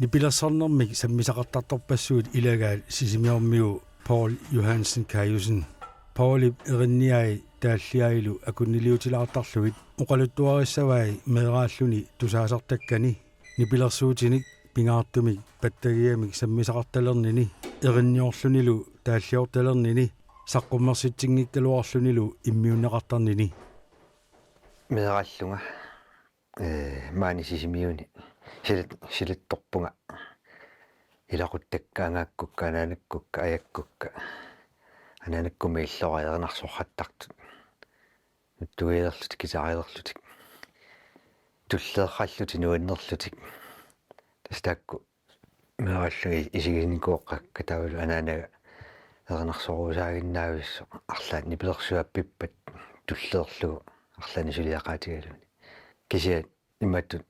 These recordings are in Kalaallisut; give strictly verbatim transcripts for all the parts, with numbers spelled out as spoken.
Nipilersornermik sammisaqartartorpassuit ilagaat Sisimiormiu Poul Johansen Kajussen. Poulip erinniai taalliailu akunniliutilaartarlugit oqaluttuarissavai meeraalluni tusaasartakkani nipilersuutinik pingaartumik pattagiamik sammisaqartalernini erinniorlunilu taalliortalernini saqqummersitsinngikkaluarlunilu immiunneqartarnini. Meeraallunga, ee, maani Sisimiuni silat-, silattorpunga. Ilaquttakka, angaakkukka, anaanakkukka, ajakkukka. Anaanakkummi illora erinarsortartut. Nutsuilerlutik, guitarilerlutik. Tulleerallutik, nuannerlutik. Tassa taakku meeraallunga isiginikuuakka, taavalu anaanaga erinarsoruusaaginnaavissoq, arlaannik nipilersuappippat tulleerlugu arlaannik suliaqaatigaluni. Kisianni imatut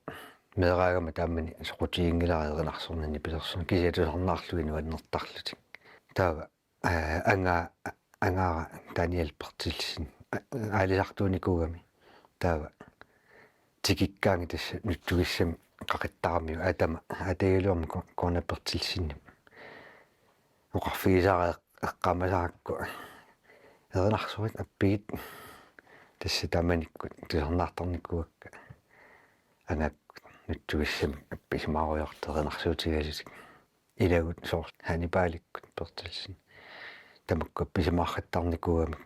meeraagama taamani soqutiginngilara erinarsorneq nipilersorneq, kisianni tusarnaarlugit nuannertarlutik. Taava, aa, angaa-, angaara Daniel Berthelsen, aa, aalisartuunikuugami. Taava tikikkaangat tassa nutsugissami qaqittaramiuk, aatama aatagigaluarmat Ko-, Koornap Berthelsenimut. Oqarfigisara eq-, eqqaamasarakku: Erinarsorit appigit, tassa taamanikkut tusarnaartarnikuuakka. Angaakkut nutsugissamik appisimaarujortut erinarsuutigalutik. Ilagut soorlu Hannibalikku Berthelsen. Tamakku appisimaartarnikuugamik.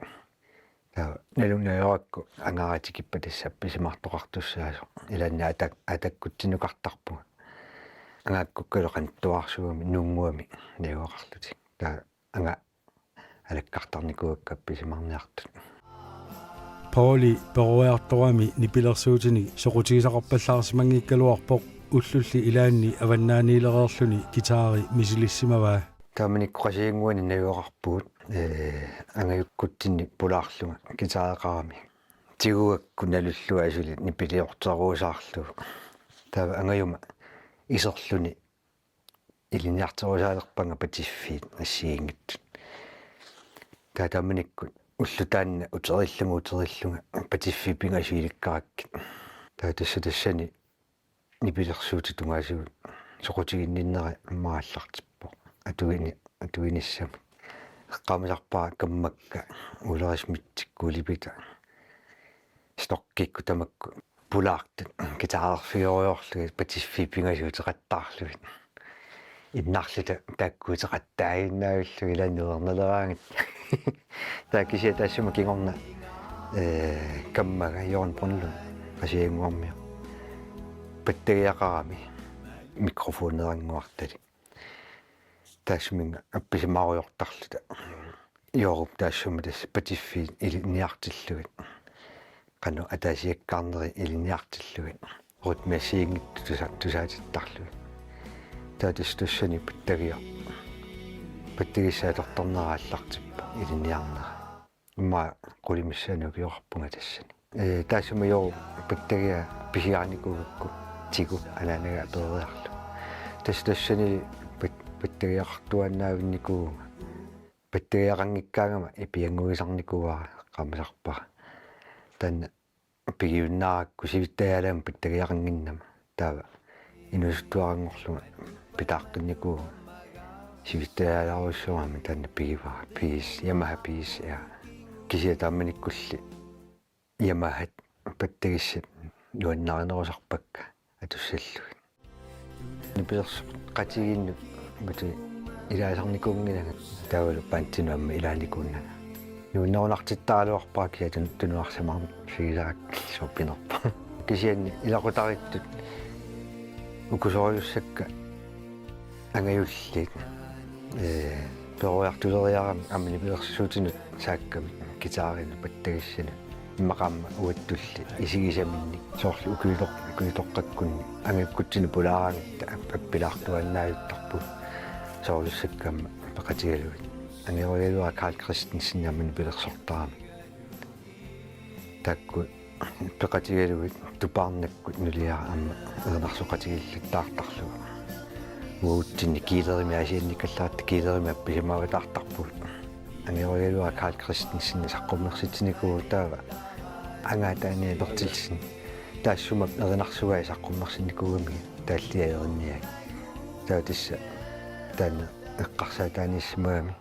Taava nalunaarakku angaara tikippat tassa appisimaartoqartussaasoq. Ilaanni atak-, atakkutsinukartarpunga. Angaakkukkalu qanittuarsuugami, nuunnguami najugaqarlutik. Taava angaa alakkartarnikuuakka appisimaarniartut. Pouli peroriartorami nipilersuutinik soqutigisaqarpallaarsimanngikkaluarpoq, ullulli ilaanni avannaaniilereerluni guitari misilissimavaa. Taamanikkut Qasigiannguani najugaqarpugut, ee, angajukkutsinni pulaarlunga guitareqarami. Tiguakku nalullunga suli nipiliorteruusaarlugu. Taava angajuma iserluni ilinniarterusaalerpanga patiffiit assigiinngitsut. Taava taamanikkut ulloq taanna uterillunga, uterillunga patiffiit pingasut ilikkarakkit. Taava tassa tassani nipilersuutit tungaasigut soqutiginninnera immaqa aallartippoq. Atuini-, atuinissamut. Eqqaamasarpara kammakka, Ulrich Schmidtikkut, Ulipita Storchikkut tamakku pulaartut guitarerfigerujoorlugit patiffiit pingasut uteqattaarlugit. Innarluta taakku uteqattaaginnavillugit, ilaanni nuannerleraangatta. Taava kisianni taassuma kingorna, ee, kammaga Jørgen Brønlund, Qasigiannguarmioq, pattagiaqarami mikrofoneerannguartalik. Taassuminnga appisimaarujortarluta. Jørup taassuma tassa patiffiit ilinniartillugit, qanoq ataasiakkaarneri ilinniartillugit, rytmit assigiinngitsut tusa-, tusaatittarlugit. Taava tassa tassani pattagia-, pattagissat atortarnera aallartippoq ilinniarnera. Immaqa qulit missaanni ukioqarpunga tassani. Ee, taassuma Jørup pattagia pisiarinikuugakku Tigu anaanaga peroriarlugu. Tassa tassani pat-, pattagiaqartuaannaavinnikuuvunga. Pattagiaqanngikkaangama ipiannguisarnikuuara, eqqaamasarpara. Taanna pigiunnaarakku sivittariaalaamik pattagiaqannginnama. Taava inuusuttuaranngorlunga pitsaaqqinnikuuvunga. Sivittariaalaarujussuarmik taanna pigivara, P S, Yamaha P S R. Kisianni taamanikkulli Yamahat pattagissat nuannarinerusarpakka atussallugit. Nipilersoqatigiinnut matu ilaasarnikuunngilanga, taavalu bandinut aamma ilaanikuunnanga. Nuannerunartittaraluarpara kisianni tun-, tunuarsimaarfigisarakku soorpinerpa. Kisianni ilaqutariittut ukusorujussakka angajulliit, ee, peroriartuleriaramik aamma nipilersuutinut saakkamik, guitarinut, pattagissanut, immaqa aamma uattulli isigisaminnik, soorlu ukiutoq-, ukiutoqqakkunni angajukkutsinnut pulaaraangatta ap-, appilaartuaannavittarput, sorujussakka aamma peqatigalugit. Angajorigaluara Carl Christensen aamma nipilersortarami. Taakku peqatigalugit Tupaarnakkut nuliara aamma erinarsoqatigiillattaartarlugu. Uagutsinni Kiilerimi, Aasiannikallaratta Kiilerimi appisimaavataartarpugut. Angajorigaluara Carl Christensen saqqummersitsinikuuvoq, taava angaa Daniel Berthelsen. Taassuma erinarsugai saqqummersinnikuugamigit taalliai erinniai. Taava tassa taanna eqqarsaataaniissimagami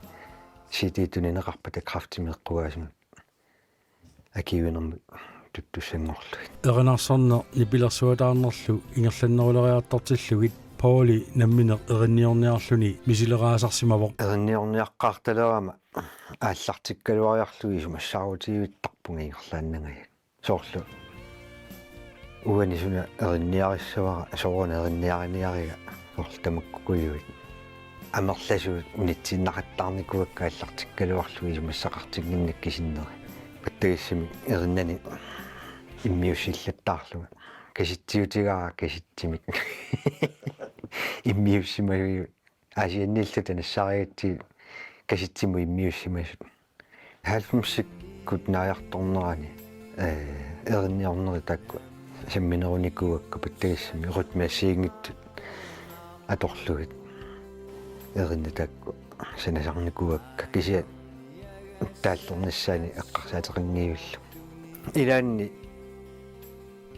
C D tunineqarpata kræftimik eqqugaasumik akiuinermut tuttussanngorlugit. Erinarsarneq nipilersuataarnerlu ingerlanneruleriartortillugit Pauli nammineq erinniorniarluni misileraasarsimavoq. Erinniorniaqqaartalerama aallartikkaluariarlugit isumassaarutigiittarpunga ingerlaannangajak. Soorlu uani suna erinniarissavara, sooruna erinniariniariga, soorlu tamakkukujuit. Amerlasuut unitsiinnaqattaarnikuuakka aallartikkaluarlugit isumassaqartinnginnakkit sinneri. Pattagissamik erinnani immiussillattaarlunga. Kasitsiutigaara kasitsimik. Immiussimajuit. Aasianniilluta nassaarigatsigit kasitsimut immiussimasut. Halvfemsikkut naajartornerani, ee, erinniornerit taakku samminerunikuuakka pattagissamik rytmi assigiinngitsut atorlugit. Erinnat taakku sanasarnikuuakka kisianni taallernissaani eqqarsaateqanngivillugit. Ilaanni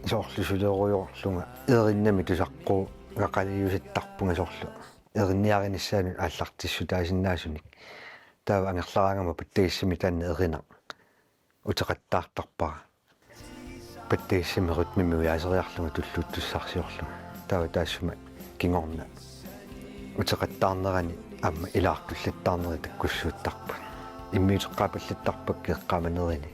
soorlu sulerujoorlunga erinnami tusaqquugaqaliusattarpunga soorlu erinniarinissaanut aallartissutaasinnaasunik. Taava angerlaraangama pattagissamik taanna erinaq uteqattaartarpara. Pattagissamik rytmimik ujaaseriarlunga tulluuttussarsiorlunga. Taava taassuma kingorna uteqattaarnerani aamma ilaartullattaarneri takkussuuttarput. Immiuteqqaapallattarpakka eqqaamanerini.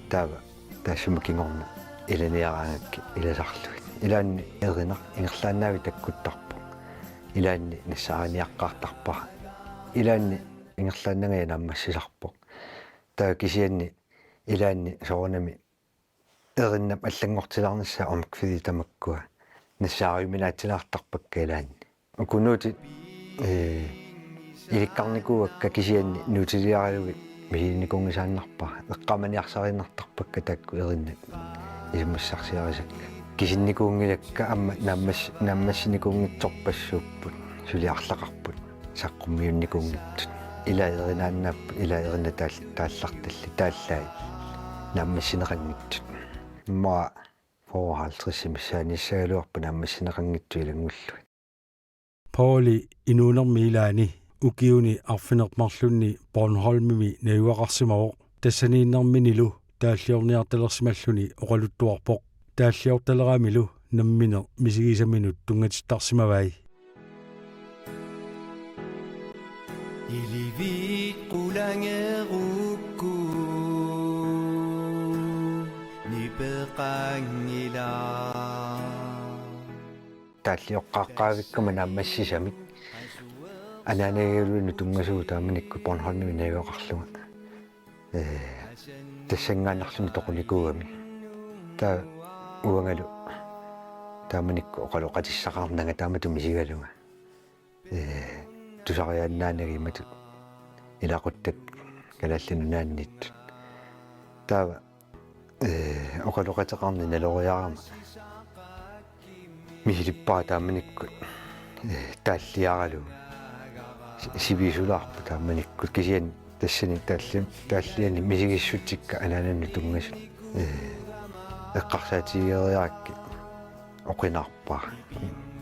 Taava taassuma kingorna ilaniaraangakkit ilasarlugit. Ilaanni erinaq ingerlaannavik takkuttarpoq. Ilaanni nassaariniaqqaartarpara. Ilaanni ingerlaannangaja naammassisarpoq. Taava kisianni ilaanni soorunami erinnap allanngortilaarnissaa omkvædet tamakkua nassaariuminaatsilaartarpakka ilaanni. Uku nuutit, ee, ilikkarnikuuakka kisianni nuutiliaralugit misiginikuunngisaannarpara. Eqqaamaniarsariinnartarpakka taakku erinnat isumassarsiarisakka. Kisinnikuunngilakka aamma naammas-, naammassinikuunngitsorpassuupput, suli arlaqarput, saqqummiunnikuunngitsut. Ila erinaannaapput, ila erinnat taal-, taallartallit, taallai naammassineqanngitsut. Immaqa fyrre halvtreds missaaniissagaluarput naammassineqanngitsut ilanngullugit. Pauli inuunermi ilaani ukiuni arfineq-marlunni Bornholmimi najugaqarsimavoq, tassaniinnerminilu taalliorniartalersimalluni oqaluttuarpoq. Taalliortaleramilu nammineq misigisaminut tunngatittarsimavai. Ilivit qulangerukku nipeqanngilaq. Taallioqqaaqqaavikkama naammassisamik anaanagigaluinut tunngasugut taamanikkut Bornholmimi najugaqarlunga. Ee, tassanngaannarluni toqunikuugami. Taava uangalu taamanikkut oqaloqatissaqarnanga taamatut misigalunga. Ee, tusariaannaanagit imatut ilaquttat Kalaallit Nunaanniittut. Taava, ee, oqaloqateqarneq naloriarama misilippara taamanikkut, ee, taalliaralugu. Si-, sivisulaarpoq taamanikkut kisianni tassani taalli-, taalliani misigissutsikka anaanannut tunngasut. Ee, eqqarsaatigeriarakkit oqinarpara.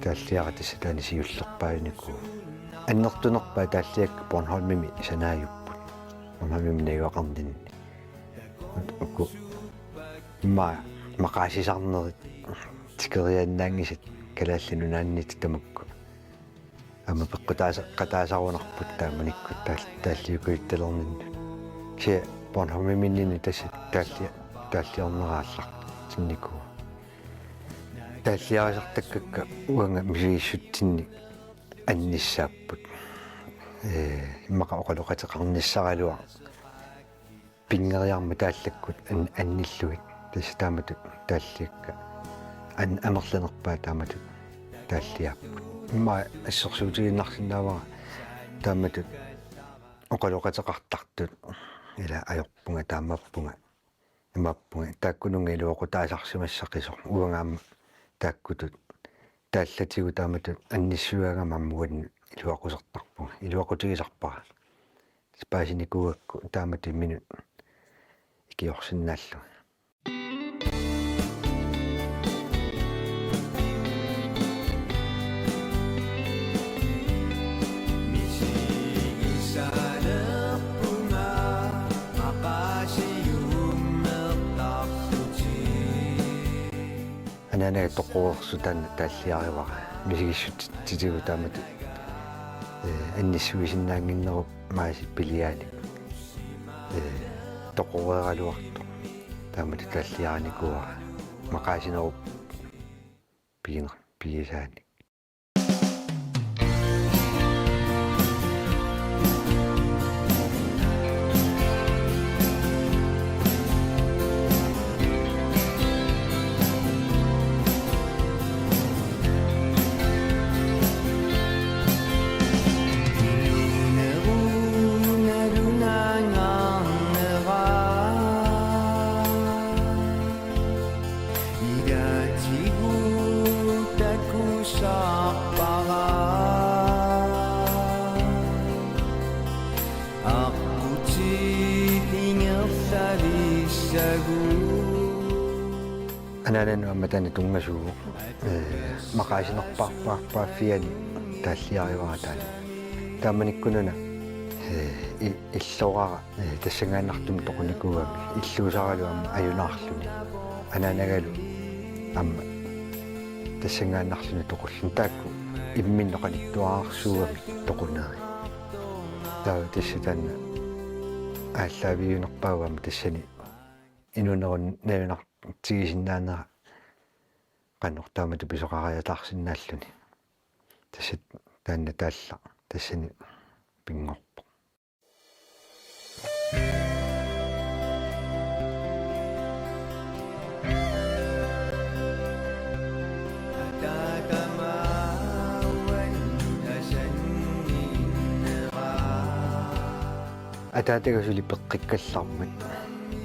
Taalliara tassa taanna siullerpaajunikuuvoq. Annertunerpaat taalliakka Bornholmimi sanaajupput. Bornholmimi najugaqarninni. Uku immaqa maqaasisarnerit tikeriaannaanngisat Kalaallit Nunaanniittut tamakku. Aamma peqqutaasa-, qataasarunarput taamanikkut taal-, taalliukujuttalerninnut. Kisianni Bornholmiminnini tassa taalli-, taalliornera aallartinnikuuvoq. Taalliarisartakkakka uanga misigissutsinni annissaapput. Ee, immaqa oqaloqateqarnissaraluaq. Pinngeriarmat taallakkut an-, annillugit. Tassa taamatut taalliakka. An-, amerlanerpaat taamatut taalliaapput. Immaqa assersuutigiinnarsinnaavara taamatut oqaloqateqartartut. Ila ajorpunga, taamaappunga, imaappunga. Taakkununnga iluaqutaasarsimassaqisoq. Uanga aamma taakkutut taallatigut taamatut annissuigama aamma uannut iluaqusertarpunga. Iluaqutigisarpara. Paasinikuugakku taamatut imminut ikiorsinnaallunga. Anaanaga toqoreersoq taanna taalliarivara. Misigissutitigut taamatut, ee, annissuisinnaannginnerup maasi piliaanik, ee, toqoreeraluartoq. Taamatut taalliarinikuuara maqaasinerup piginer-, pigisaanik. Ilaatigut takusarpara. Aqqutit ingerlalissagut. Anaananut aamma taanna tunngasuuvoq, ee, maqaasinerpaarpaarpaaffiani taalliarivara taanna. Taamanikkununa, ee, i-, illorara, ee, tassanngaannartumik toqunikuugami, illuusaralu aamma ajunaarluni. Anaanagalu aamma tassanngaannarluni toqulluni. Taakku imminnut qanittuararsuugami toquneri. Taava tassa taanna aallaaviunerpaavoq aamma tassani inuunerup najunartigisinnaanera qanoq taamatut pisoqariataarsinnaalluni. Tassa taanna taallaq tassani pinngorpoq. Ataataga suli peqqikkallarmat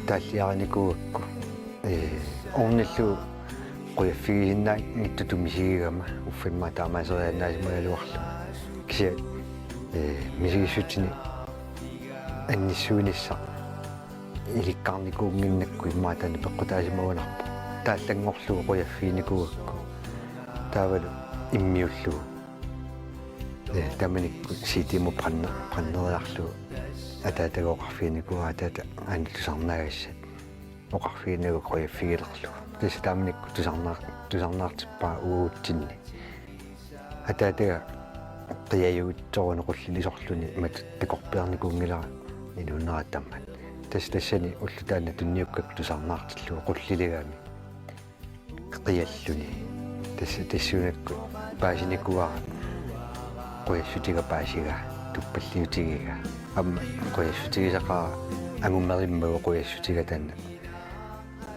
taalliarinikuugakku, ee, ornillugu qujaffigisinnaanngitsutut misigigama uffa immaqa taamaaseriaannaasimagaluarlugu. Kisianni, ee, misigissutini annissuinissaq ilikkarnikuunnginnakku immaqa taanna peqqutaasimagunarpoq. Taallanngorlugu qujaffiginikuugakku. Taavalu immiullugu. Ee, taamanikkut C D-mut brænde-, brænderiarlugu ataataga oqarfiginikuuara ataata aana tusarnaagassat. Oqarfiginikuuara qujaffigilerlugu. Tassa taamanikkut tusarnaar-, tusarnaartippara uagutsinni. Ataataga qiajuitsoruna qullilisorluni matut takorpiarnikuunngilara inuunerat tammat. Tassa tassani ulloq taanna tunniukkakku tusarnaartillugu qulliligami qialluni. Tassa tassuunakkut paasinikuuara qujassutiga paasigaa, tuppalliutigigaa. Aamma qujassutigisaqaara angumerimmagu qujassutiga taanna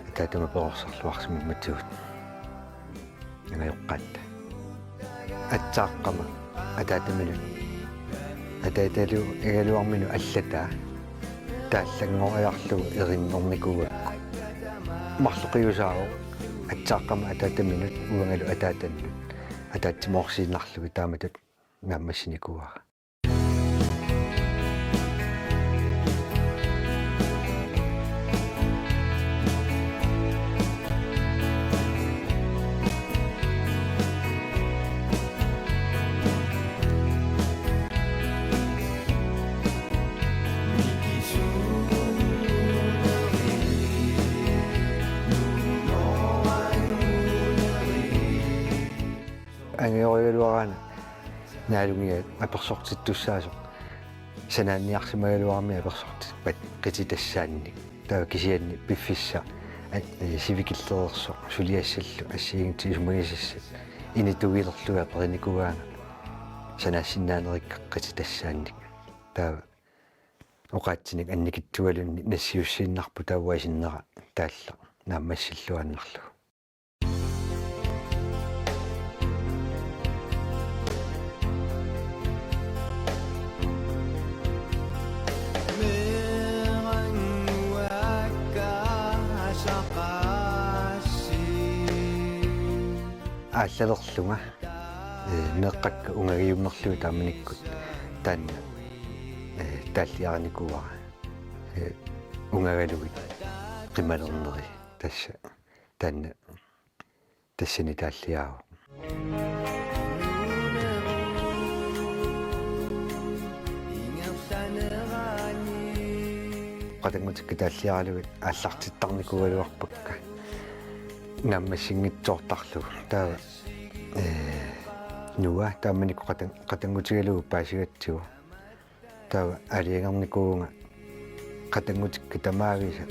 ataatama perorsarluarsimammatsigut. Angajoqqaatta. Atsaaqqama ataataminut. Ataatalu-, igaluarminut allataa. Taallanngoriarlugu erinernikuugakku. Marloqiusaavoq atsaaqqama ataataminut uangalu ataatannut. Ataatsimoorsiinnarlugu taamatut naammassinikuuara. Angajorigaluaraana naalungia apersortittussaasoq. Sanaanniarsimagaluarami apersortippat qititassaannik. Taava kisianni piffissaq, a-, ee, sivikillereersoq suliassallu assigiinngitsunik isumagisassat initugilerlugit aperinikuugaanga sanaassinnaanerikkakka qititassaannik. Taava oqaatsinik annikitsualuunniit nassiussiinnarpoq taava uanga sinnera taallaq naammassilluaannarlugu. Aallalerlunga, ee, meeqqakka ungagiummerlugit taamanikkut taanna, ee, taalliarinikuuara, ee, ungagalugit qimalerneri tassa. Taanna tassani taalliaavoq. Qatanngutikka taalliaralugit aallartittarnikuugaluarpakka. naammassinngitsoortarlugu. Taava, ee, Noah taamanikkut qatan-, qatanngutigalugu paasigatsigu. Taava aalajangernikuuvunga qatanngutikka tamaavisa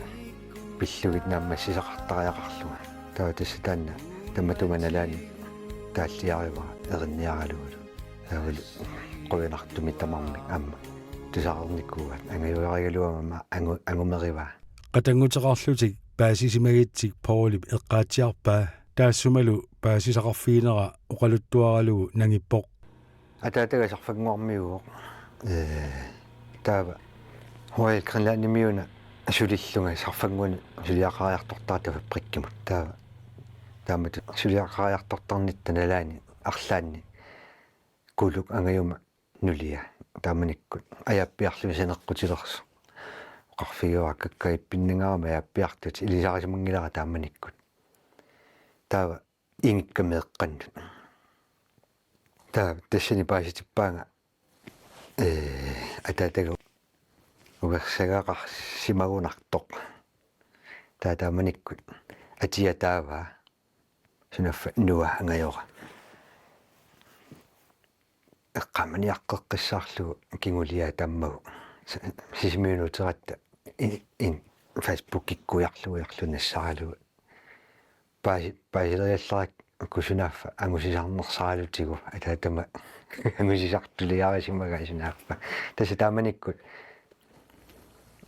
pillugit naammassisaqartariaqarlunga. Taava tassa taanna tamatuma nalaani taalliarivara erinniaralualu. Taavalu qujanartumik tamarmik aamma tusarnikuuaat, angajorigaluama angu-, angumerivaa. Qatannguteqarlutik paasisimagitsik Paulip eqqaatsiarpaa, taassumalu paasisaqarfiginera oqaluttuaralugu nangippoq. Ataataga Sarfannguarmiuuvoq. Ee, taava Royal Greenlandimiuna sulillunga Sarfannguani suliaqariartortarata fabrikkimut. Taava taamatut suliaqariartortarnitta nalaani arlaanni kuuluk angajuma nulia taamanikkut ajaappiarluni saneqqutilersoq. Oqarfigivakkakka ippinnangaarama ajaappiartutit, ilisarisimanngilara taamanikkut. Taava ingikka meeqqannut. Taava tassani paasitippaanga, ee, ataataga uersagaqarsimagunartoq. Taava taamanikkut atia taavaa, sunaaffa Noah angajora. Eqqaamaniaqqeqqissaarlugu kinguliaa tammagu. Sa-, Sisimiunut uteratta i-, in-, Facebookikkuiarlugu, iarlu nassaralugu. Paasi-, paasileriallarakku sunaaffa angusisarnersaralutigu, ataatama angusisartuliarisimagaa sunaaffa. Tassa taamanikkut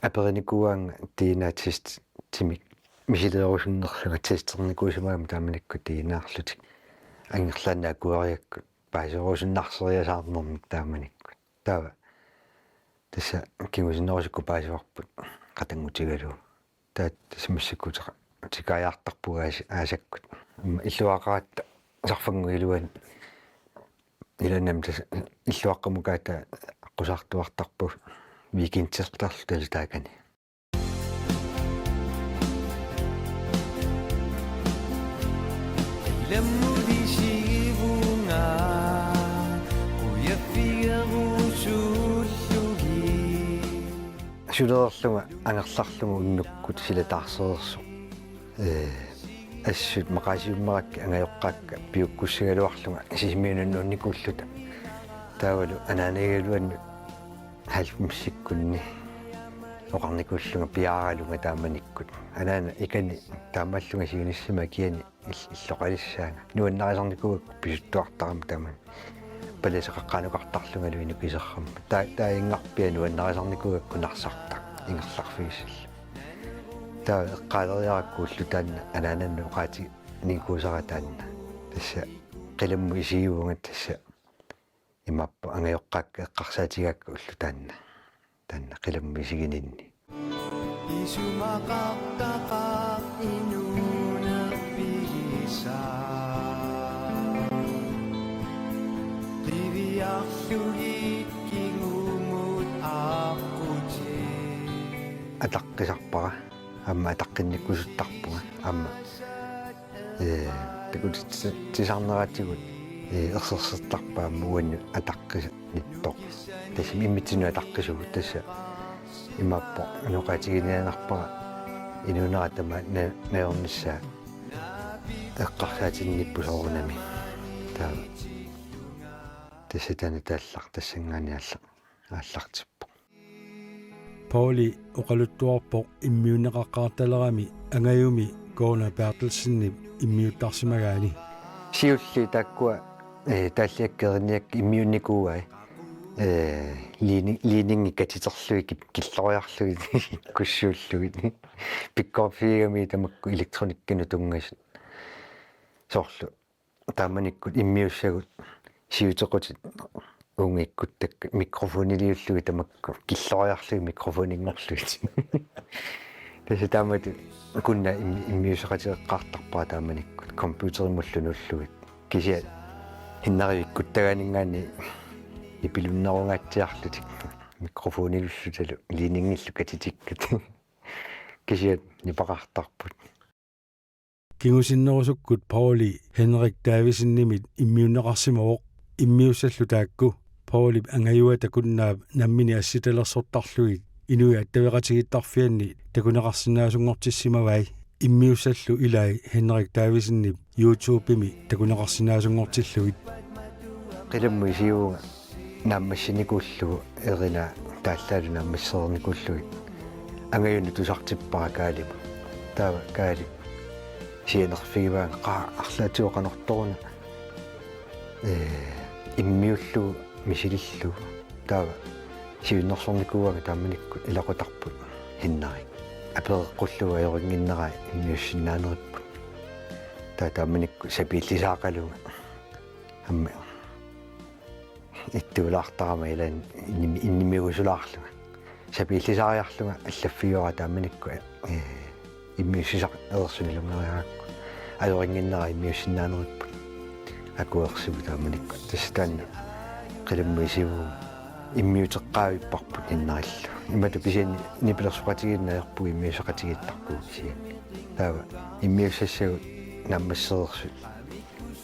aperinikuuaanga D N A-testimik misileerusunnerlunga, testernikuusimagama taamanikkut D N A-rlutik. Angerlaannaq akuerigakkit paasiusunnarseriasaarnermik taamanikkut. Taava tassa kingusinnerusukkut paasivarput qatanngutigalugu. Taava tassa massakkut uteqa-, utekaajaartarpugut aas-, aasakkut. Aamma illuaraqaratta Sarfannguup iluani. Ilaanni aamma tassa illuaqqamukaatta aqqusaartuartarpugut, weekendertarluta taakani. Ilammut isigivunga qujaffigerusullugit. Sulereerlunga angerlarlunga unnukkut sila taarsereersoq. Ee, assut maqaasiummerakkit angajoqqaakka piukkussigaluarlunga Sisimiunut nuunnikuulluta. Taavalu anaanagigaluannut halvfemsikkunni oqarnikuullunga piaaralunga taamanikkut. Anaana ikani taamaallunga siunissami akiani il-, illoqalissaanga. Nuannarisarnikuugakku pisuttuartarama taamani. Palaseqaqqaanukartarlungalu inukiserramma. Taa-, taajanngarpia nuannarisarnikuugakku narsartaq ingerlarfigissallugu. Taava eqqaaleriarakku ulloq taanna anaanannut oqaatiginikuusara taanna. Tassa qilammut isigivunga tassa imaappoq angajoqqaakka eqqarsaatigaakka ulloq taanna. Taanna qilammut isigininni. Isumaqartaqaaq inuuneq pigisaq. Qiviarlugit kingumut aqqutit. Ataqqisarpara, aamma ataqqinnikkusuttarpunga, aamma ee, takutit-, tisarneratigut, ee, ersersertarpaa aamma uannut ataqqisannittoq. Tassami immitsinnut ataqqisugut, tassa imaappoq oqaatiginiaannarpara inuunera tamaat na-, najornissaa eqqarsaatinnippoq soorunami. Taava tassa taanna taallaq tassanngaanniit aalla-, aallartippoq. Pauli oqaluttuarpoq immiunneqaqqaartalerami angajumi Gunnar Berthelsenip immiuttarsimagaani. Siulliit taakkua, ee, taalliakkat erinniakkat immiunnikuuai, ee, ledning-, ledningit katiterlugit ki-, killoriarlugit ikkussuullugit. Pikkoriffigigamigit tamakku elektronikkinut tunngasut. Soorlu taamanikkut immiussagut siutequtit uunga ikkuttakkat mikrofoniliullugit tamakku killoriarlugit mikrofoninngorlugit. Tassa taamatut Gunnar immi-, immiusseqateqaartarpara taamanikkut computerimullu nuullugit. Kisianni Henrik ikkuttagaaninngaanniit nipilunnerungaatsiarlutik mikrofonilulluta ledningillu katitikkat. Kisianni nipeqartarput. Kingusinnerusukkut Pauli Henrik Davidsenimit immiunneqarsimavoq, immiussallu taakku Paulip angajua takunnaap nammineq assitalersortarlugit inuit attaveqatigiittarfianni takuneqarsinnaasunngortissimavai. immiussallu ilai Henrik Davidsenip YouTube-imi takuneqarsinnaasunngortillugit. Qilammut isiuvunga naammassinikuullugu, erinaa taallaalu naammassereernikuullugit. Angajunut tusartippara Kaalimut. Taava Kaali sianerfigivaanga: Qaa, arlaatigut qanortoruna. Ee, immiullugu misilillugu. Taava siunnersornikuuaanga taamanikkut ilaqutarput Henrik. Apereqqullugu ajorinnginnerai immiussinnaanerput. Taava taamanikkut sapiillisaaqalunga. Aamma ittuulaartarama ilaanni innim-, innimiusulaarlunga. Sapiillisaariarlunga allaffiora taamanikkut, ee, immiussisaq Erersunilunngeriarakku. Ajorinnginnerai immiussinnaanerput. Akuersigu taamanikkut. Tassa taanna qilammut isiuvunga immiuteqqaavipparput Henrikillu. Imatut kisianni nipilersoqatigiinneq ajorpugut, immiusseqatigiittarpugut kisianni. Taava immiussassagut naammassereersut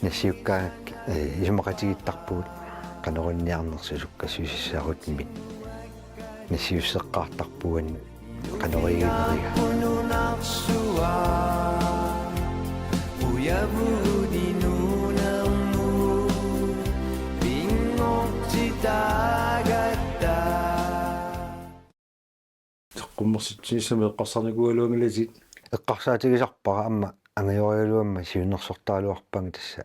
nassiukkaangakkit, ee, isumaqatigiittarpugut qanorunniarnersoq sukkassuseqarnermik. Nassiusseqqaartarpugut qanoq iginneriga. Saqqummersitsinissami eqqarsarnikuugaluanngilatit? Eqqarsaatigisarpara, aamma angajorigaluamma siunnersortaraluarpaanga tassa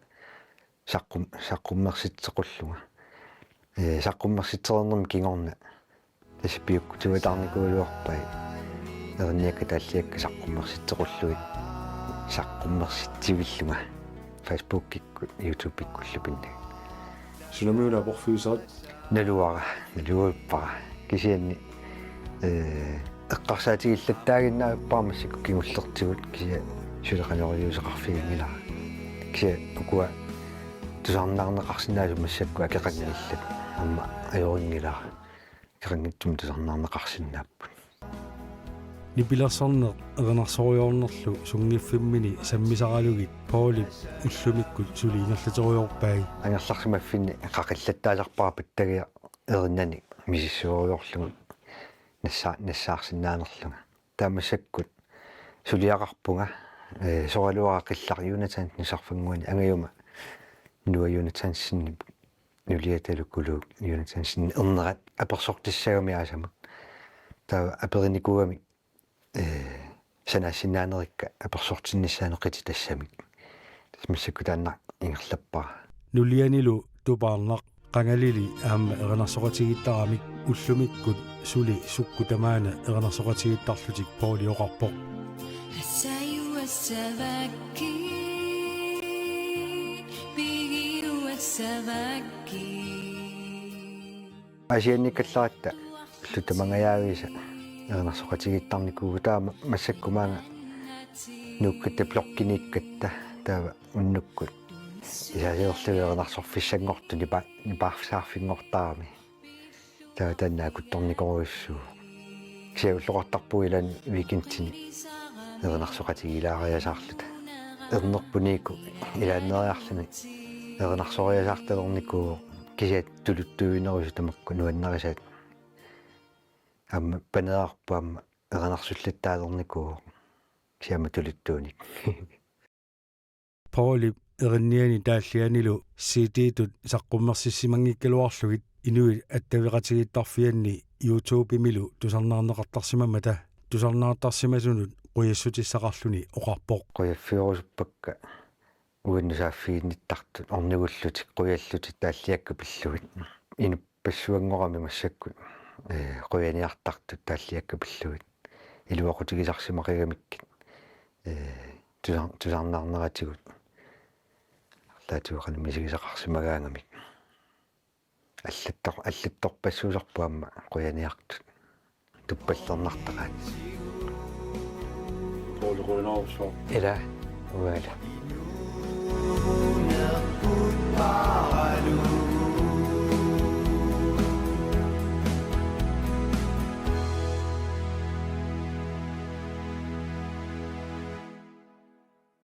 saqqum-, saqqummersitsequllunga. Ee, saqqummersitsereernerma kingorna tassa piukkutiuataarnikuugaluarpai erinniakka taalliakka saqqummersitsequllugit, saqqummersitsivillunga Facebookikkut YouTube-ikkullu pinnagit. Sunamiuna aporfiusaat? Naluara, naluippara. Kisianni, ee, eqqarsaatigillattaaginnarpara massakkut kingullertigut, kisianni suli qanoq iliuuseqarfiginngilara. Kisianni ukua tusarnaarneqarsinnaasut massakkut akeqanngillat, aamma ajorinngilara. Akeqanngitsumik tusarnaarneqarsinnaapput. Nipilersorneq erinarsorujoornerlu sunngiffimmini sammisaralugit Paulip ullumikkut suli ingerlaterujoorpai. Angerlarsimaffinni qaqillattaasarpara pattagiaq erinnanik misissuerujoorlunga nassa-, nassaarsinnaanerlunga. Taava massakkut suliaqarpunga, ee, soraluara qillaq Jonathan Nusarfannguani angajuma Noah Jonathansenip nuliatalu Kuluuk Jonathansenip ernerat apersortissagami aasamut. Taava aperinikuugami, ee, sanaassinnaanerikka apersortinnissaanut qititassamik. Tassa massakkut taanna ingerlappara. Nulianilu tupaarnaq qangalili aamma erinarsoqatigiittaramik ullumikkut suli sukkut tamaana erinarsoqatigiittarlutik Pauli oqarpoq. Asajuassavakkit, pigiuassavakkit. Aasiannikkallaratta ullut tamangajaviisa erinarsoqatigiittarnikuuvugut, taava massakkut maanga nuukkatta blokkiniikkatta taava unnukkut isaasiorlugit erinarsorfissanngortut nipa-, nipaarsaarfinngortarami. Taava taanna akuttornikorujussuuvoq. Kisianni ulloqartarpugut ilaanni weekendini erinarsoqatigiilaariasaarluta. Ernerpuniikku ilaanneeriarluni erinarsoriasaartalernikuuvoq, kisianni tuluttuinerusut tamakku nuannarisaat. Aamma paneerarpoq aamma erinarsullattaalernikuuvoq. Kisianni aamma tuluttuunik. Paulip erinniani taallianilu C D-tut saqqummersissimanngikkaluarlugit inuit attaveqatigiittarfianni YouTube-imilu tusarnaarneqartarsimammata tusarnaartarsimasunut qujassutissaqarluni oqarpoq. Qujaffigerusuppakka uannut saaffiginnittartut ornigullutik, qujallutik taalliakka pillugit. Inuppassuanngorami massakkut, ee, qujaniartartut taalliakka pillugit. Iluaqutigisarsimaqigamikkit, ee, tusar-, tusarnaarneratigut arlaatigut qanoq misigisaqarsimagaangamik. Allattor-, allattorpassuusarput aamma qujaniartut. Tuppallernartaqaat. Pauli, qujanarsuaq. Ila, uanga ila.